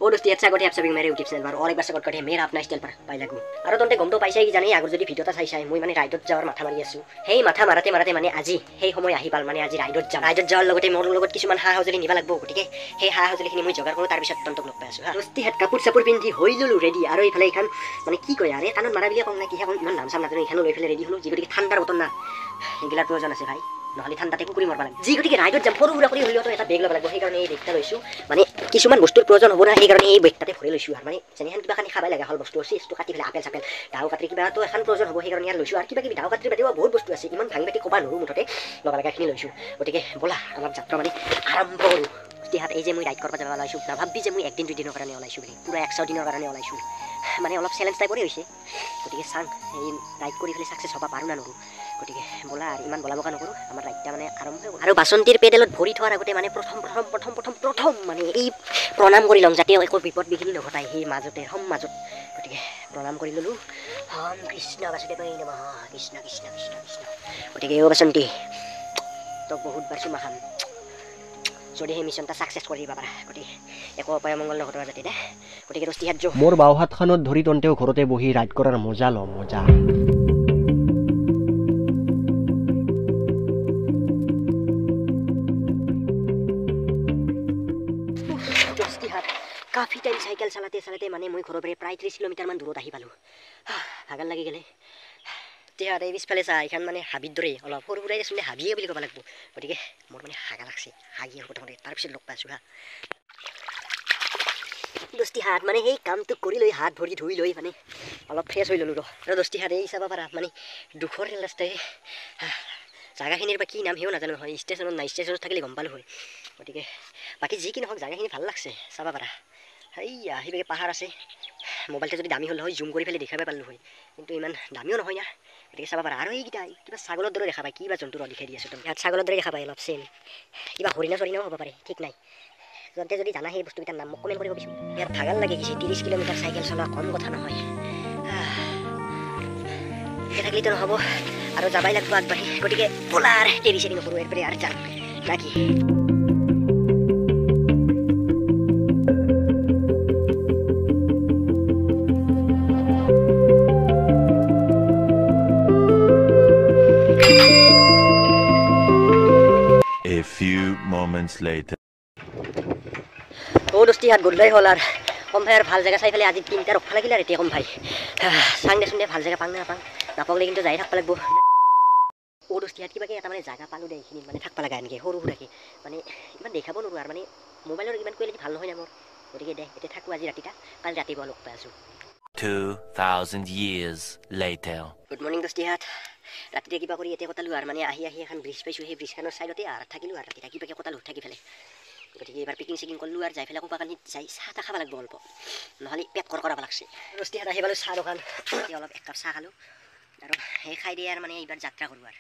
ओ दोस्ती अच्छा गोटे आप सभी मेरे यूट्यूब चैनल पर और एक बार सपोर्ट करे मेरा अपना स्टाइल पर पाই লাগো। আৰু তন্তে গমটো পাইছাই কি জানি আগৰ যদি ভিডিঅ'টা চাই চাই মই মানে ৰাইডত যাৱাৰ মাথা মাৰি আছো। সেই মাথা মাৰাতে মাৰাতে মানে আজি সেই সময় আহি পাল, মানে আজি ৰাইডত যাম। ৰাইডত যোৱাৰ লগতে মোৰ লগত কিছুমান সা সঁজুলি নিব লাগিব, গতিকে সেই সা সঁজুলিখিনি মই যোগাৰ কৰোঁ, তাৰপিছত তন্তক লগ পাই আছো। দোস্তি হাত কাপোৰ চাপোৰ পিন্ধি হৈ ল'লো ৰেডি। আৰু এইফালে এইখন মানে কি কয় আৰে কাণত মাৰা বুলিয়ে কওঁ না কিহে কওঁ, ইমান নাম চাম নাজানো, এইখনো লৈ পেলাই ৰেডি হ'লো। যি গতিকে ঠাণ্ডাৰ বতৰ না, সেইগিলাৰ প্ৰয়োজন আছে ভাই, নহ'লে ঠাণ্ডাতে কুকুৰি মৰবা লাগে। যি গতিকে ৰাইডত যাম, সৰু সুৰা কৰি হ'লেওতো এটা বেগ ল'ব লাগিব, সেইকাৰণে এই বেগটা লৈছোঁ। মানে কিছুমান বস্তুৰ প্ৰয়োজন হ'ব না, সেইকাৰণে এই বেগটাতে ভৰাই লৈছোঁ। আৰু মানে যেনেহেন কিবা কানি খাবাই লগা হ'ল বস্তু, চিপছটো কাটি পেলাই আপেল চাপেল দাও কাটি কিবাটো এখন প্ৰয়োজন হ'ব, সেইকাৰণে ইয়াত লৈছোঁ। আৰু কিবা কিবি দাও কাটিৰ বাদেও বহুত বস্তু আছে, ইমান ভাঙি পাতি ক'ব নোৱাৰোঁ, মুঠতে ল'ব লগাখিনি লৈছোঁ। গতিকে ব'লা আমাৰ যাত্ৰা মানে আৰম্ভ কৰোঁ। হাত এই যে মই ৰাইড কৰিব যাব ওলাইছোঁ, নাভাবি যে মই একদিন দুদিনৰ কাৰণে ওলাইছোঁ বুলি, পূৰা 100 দিনৰ কাৰণে ওলাইছোঁ। মানে অলপ চেলেঞ্জ টাইপৰে হৈছে, গতিকে চাং এই ৰাইড কৰি পেলাই ছাকচেছ হ'ব পাৰোঁ না নোৱাৰোঁ। গতিকে ব'লা আৰু ইমান বলা বকা নকৰোঁ, আমাৰ ৰাইডটা মানে আৰম্ভ কৰোঁ। আৰু বাচন্তীৰ পেডেলত ভৰি থোৱাৰ আগতে মানে প্ৰথম প্ৰথম প্ৰথম প্ৰথম প্ৰথম মানে এই প্ৰণাম কৰি ল'ম, যাতে একো বিপদ বিঘিনি নঘটায় সেই মাজতে সম মাজত। গতিকে প্ৰণাম কৰি ল'লোঁ। হম কৃষ্ণ বাসুদেৱায় নমঃ, কৃষ্ণ কৃষ্ণ কৃষ্ণ কৃষ্ণ। গতিকে অ' বাচন্তী, তোক বহুত বাৰ চুমা খাম যদি সেই মিছনটা ছাকচেছ কৰি দিব পাৰা। গতিকে একো অপায় মংগল নঘটোৱা যাতে দে। গতিকে দোস্তি হাত মোৰ বাওঁ হাতখনত ধৰি তন্তেও ঘৰতে বহি ৰাইড কৰাৰ মজা ল, মজা। দোস্তি হাত কাফি টাইম চাইকেল চলাতে চলাতে মানে মই ঘৰৰ পৰা প্ৰায় 30 কিলোমিটাৰমান দূৰত আহি পালোঁ। ভাগৰ লাগি গ'লে। তেতিয়া এই পিছফালে চা, এইখন মানে হাবিৰ দৰে অলপ সৰু সুৰাই দেচোন, হাবিয়ে বুলি ক'ব লাগিব। গতিকে মোৰ মানে হাগা লাগছে, হাগি প্ৰথমতে তাৰপিছত লগ পাইছোঁ। হা দোস্তি হাত মানে সেই কামটো কৰি লৈ হাত ভৰি ধুই লৈ মানে অলপ ফ্ৰেছ হৈ ল'লোঁ। আৰু দোস্তি হাত এই চাব পাৰা মানে দুখৰ ৰেল ৰাস্তাই জাগাখিনিৰ বা কি নাম সেও নাজানো, হয় ষ্টেচনত নাই, ষ্টেচনত থাকিলে গম পালোঁ হয়। গতিকে বাকী যি কি নহওক জাগাখিনি ভাল লাগছে, চাব পাৰা। এইয়া সেইভাগে পাহাৰ আছে, মোবাইলটো যদি দামী হ'ল হয় জুম কৰি পেলাই দেখাব পাৰিলোঁ হয়, কিন্তু ইমান দামীও নহয় না। গতিকে চাব পাৰা। আৰু এইকেইটা কিবা ছাগলৰ দৰে দেখা পায়, কিবা জন্তুৰ দেখাই দি আছোঁ তুমি ইয়াত, ছাগলৰ দৰে দেখা পায় অলপ চেম, কিবা হৰিণা চৰিণাও হ'ব পাৰে, ঠিক নাই। য'তে যদি জানা সেই বস্তুকেইটাৰ নাম মোক কমেণ্ট কৰি ক'বিচোন। ইয়াত ভাগৰ লাগি গৈছে, 30 কিলোমিটাৰ চাইকেল চলোৱা কম কথা নহয়। এতিয়া থাকিলেতো নহ'ব, আৰু যাবাই লাগিব আগবাঢ়ি। গতিকে ব'লা আৰু দেৰি চেৰি নকৰোঁ, ইয়াৰ পৰা আৰু যাম নাকি। A few moments later. ও দোস্তি হাত গধূলাই হ'ল আৰু কম ভাই, আৰু ভাল জেগা চাই পেলাই আজি তিনিটা ৰখা লাগিল আৰু এতিয়া কম ভাই চাং দেচোন দে ভাল জেগা পাং নে নাপাং, নাপালে কিন্তু যাই থাকিব লাগিব। ও দোস্তি হাত কিবাকে এটা মানে জেগা পালোঁ দে, এইখিনিত মানে থাকিব লগা এনেকৈ সৰু সুৰাকৈ, মানে ইমান দেখাব নোৱাৰোঁ আৰু মানে মোবাইলৰ ইমান কোৱালিটি ভাল নহয় না মোৰ। গতিকে দে এতিয়া থাকোঁ আজি ৰাতিটা, কালি ৰাতিপুৱা লগ পাই আছোঁ। 2000 years later. Good morning দোস্তি হাত, ৰাতিতে কিবা কৰি এতিয়া কটালোঁ আৰু মানে আহি আহি এখন ব্ৰিজ পাইছোঁ, সেই ব্ৰিজখনৰ ছাইডতে আৰু থাকিলোঁ আৰু ৰাতিটা কিবাকে কটালোঁ থাকি পেলাই। গতিকে এইবাৰ পেকিং চেকিং কৰিলোঁ আৰু যাই পেলাই কোপাকানিত যাই চাহ তাহ খাব লাগিব অল্প, নহ'লে পেট কৰকৰাব লাগছে। দোস্তি হাত আহি পালোঁ চাহ দোকান, অলপ এক কাপ চাহ খালোঁ আৰু সেই খাই দিয়ে আৰু মানে এইবাৰ যাত্ৰা কৰোঁ আৰু।